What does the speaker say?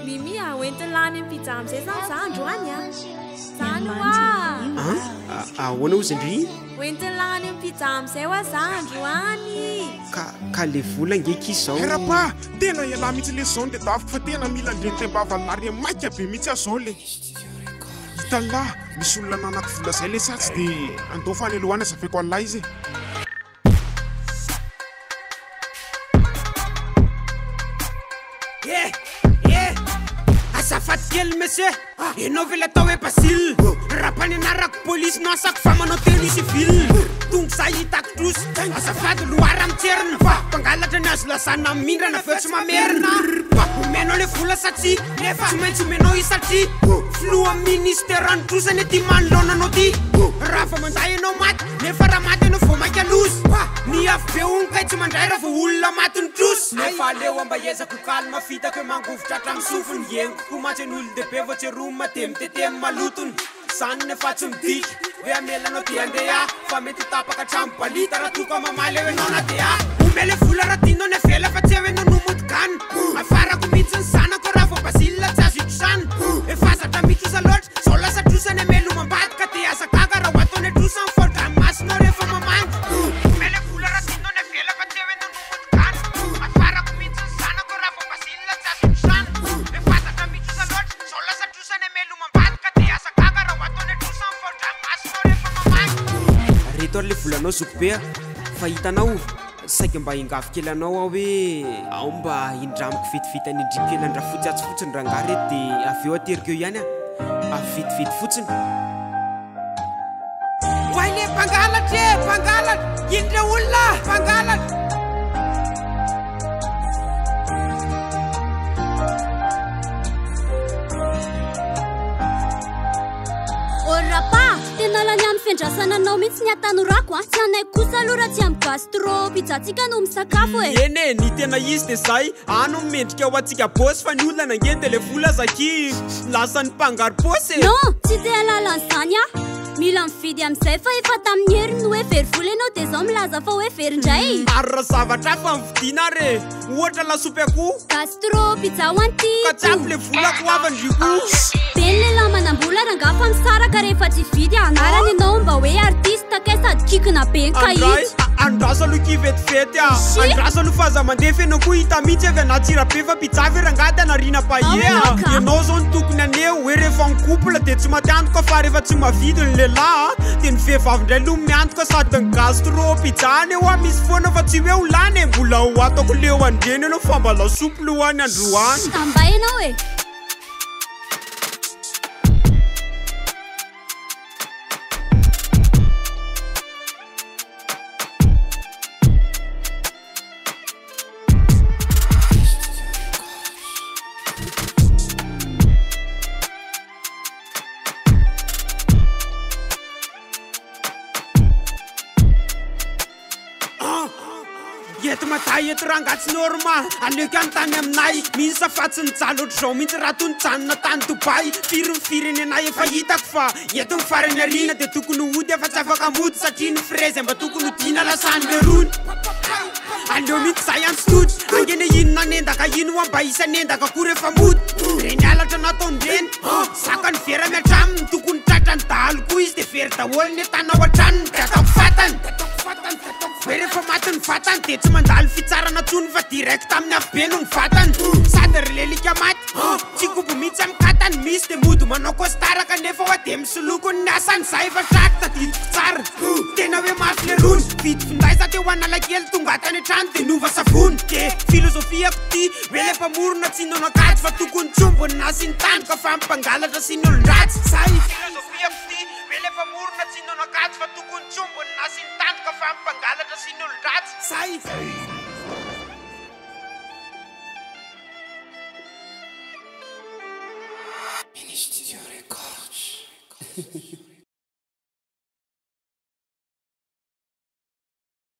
Mimi a, hoentin'lah any amin'ny pizza amin'izay izany za androany a! Zany hoa! An? Ahoana hozy ndry? Hoentin'lah any amin'ny pizza amin'izay hoa za androany! Ka, ka le vola ange ki zao. Hay rapa! Tena ialahy mihitsy lesy zao no tedaviko fa tena mila an'ireny taim-bava lary maika be mihitsy aho zao le. Hitan'lah, misy olona nanako vola zay lesy atsy de andao fa any aloha any azavaiko an'lah izy e. Eh! Eh! Azafady kely monsieur, enao ve le atao hoe Basile? Rapa ny anarako, polisy no asako fa manao tenue civile. Tonga za hitako trosa, azafady loara mitserina. Mpangalatra ny azo lazana mindrana avy eo tsy mamerina. Omenao le vola sa tsia? Nefa tsy maintsy omenao izy satria filoha ministeran'ny trosa anie ty manoloana anao ty. Raha vao mandà ianao maty. Nefa raha maty ianao vao maika loza. Ny afobe hono kay tsy mandray raha vao olona maty ny trosa. Nefa aleo mba hiezaka ho calme fitako hoe mangovitra hatramin'ny sofiny. Henoko koa mantsy ny olon-dehibe vao tsy roa dia mitete ny malotony. Izany nefa tsy midika hoe hamela anao dia handeha fa mety ho tapaka hatramin'ny balita raha toa ka mamaly eo ianao na dia omeo ilay vola raha tianao ny avela fa tsy eo ianao no mody gana. Afarako mihitsy ny zanako raha vao Basile tsy azo itrosana. Efa zatra mitrosa loatra. Zao lasa trosa ny amelomam-bady ka dia aza gaga raha ho ataony trosa ny fao-dranomasinao rehefa mamangy. Omeo le vola raha tianao ny avela fa tsy eo ianao no mody gana. Afarako mihitsy ny zanako raha vao Basile tsy azo itrosana. Efa zatra mitrosa loatra. Zao lasa trosa ny amelomam-bady ka dia aza gaga raha ho ataony trosa ny fao-dranomasinao rehefa mamangy. Reto ary le volanao zokibe a! Fa hitanao, Saika mba hiangavy kely anao aho hoe ao mba hindramiko vetivety any Andriako kely Andrafotsy atsy fotsiny rangahy reto dia avy eo ateriko eo ihany ah! Avy vetivety fotsiny. Oay le mpangalatra e! Mpangalatra! Iny re olona! Mpangalatra! Ô rapa! Tena lany amin'ny fiandrasana anao mihitsy ny hatanorako a! Tsy hanaiky kosa aloha raha tsy amin'ny gastro pizza tsika no misakafo e! Eny e, ny tena izy dia zay, any no mendrika ho antsika boss fa ny olana ange dia le vola aza akia lasan'ny mpangaro paosy e! Non, tsy te hahalala an'izany aho! Mila mividy amin'izay fa efa tamin'ny heriny no hoe very vola ianao dia izao milaza fa hoe very indray! Ary raha zavatra hafa no vidiana ary e! Ohatra lasopy akoho. Gastro pizza ho an'i tiako. Ka tsy ampy le volako ho avy ndry ko. Be ny lehilahy manambola rangaha fa misaraka rehefa tsy hividy anarana ianao mba hoe artiste kay sady kikina be ny Andray, kahitsy. andraso aloha ki vetivety a. Shit. Andraso aloha fa aza mandeha fa ianao koa hita mihitsy avy anaty fa pizza ve rangaha de anariana Ao paille a. ianao ka. Ianao zao no tokony haneho hoe rehefa en couple de tsy maty antoka fa rehefa tsy mahavidy ny lehilahy a de ny vehivavy indray aloha miantoka sady ny gastro pizza anie hoa misy foana fa tsy hoe ho lany e. Mbola ho ataoko leo andreny ianao fa mba lasopy aloha any androany. Ambay ianao e. Eto Mada eto rangah tsy normal Aleoko ihany tany aminay Mihitsy fa tsy nijaly ohatr'izao mihitsy raha toa nijanona tany Dubaï Firy ny firenena efa hitako fa eto ny farany aoriana Dia tokony hody aho fa tsy afaka mody satria ny frais izay mba tokony hodiana lasa any lerony Aleo mihitsy za ihany tsy tody Angene iny nanendaka iny hoa mba hisy hanendaka koa rehefa mody Ireny halatra nataon'ireny Zaka ny vera mihatra aminy Tokony tratran'ny dahalo koa izy dia very daholo ny entana ao an-tranony Dia ataoko fatany Hoe rehefa maty ny vatany dia tsy mandalo fitsarana tsony fa direct amin'ny afobe no mivatany Sady ry lelika maty tsy kobo mihitsy amin'ny katany Misy dia mody manao costard kanefa hoa dia misoloky ny asany Za efa tratra tadidiko tsara Tena hoe mafy lerony Vidy finday za teo Analakely tonga tany an-trano dia niova savony Dia filozofiako ty hoe le mpamorona tsy nanao kajy fa tokony tsombiny na sy ny tandroka fa ny mpangalatra sy ny olon-dratsy Zay filozofiako ty hoe le mpamorona tsy nanao kajy fa tokony tsombiny na sy ny tandroka fa ny mpangalatra sy ny olon-dratsy Zay. Mini Studio Records.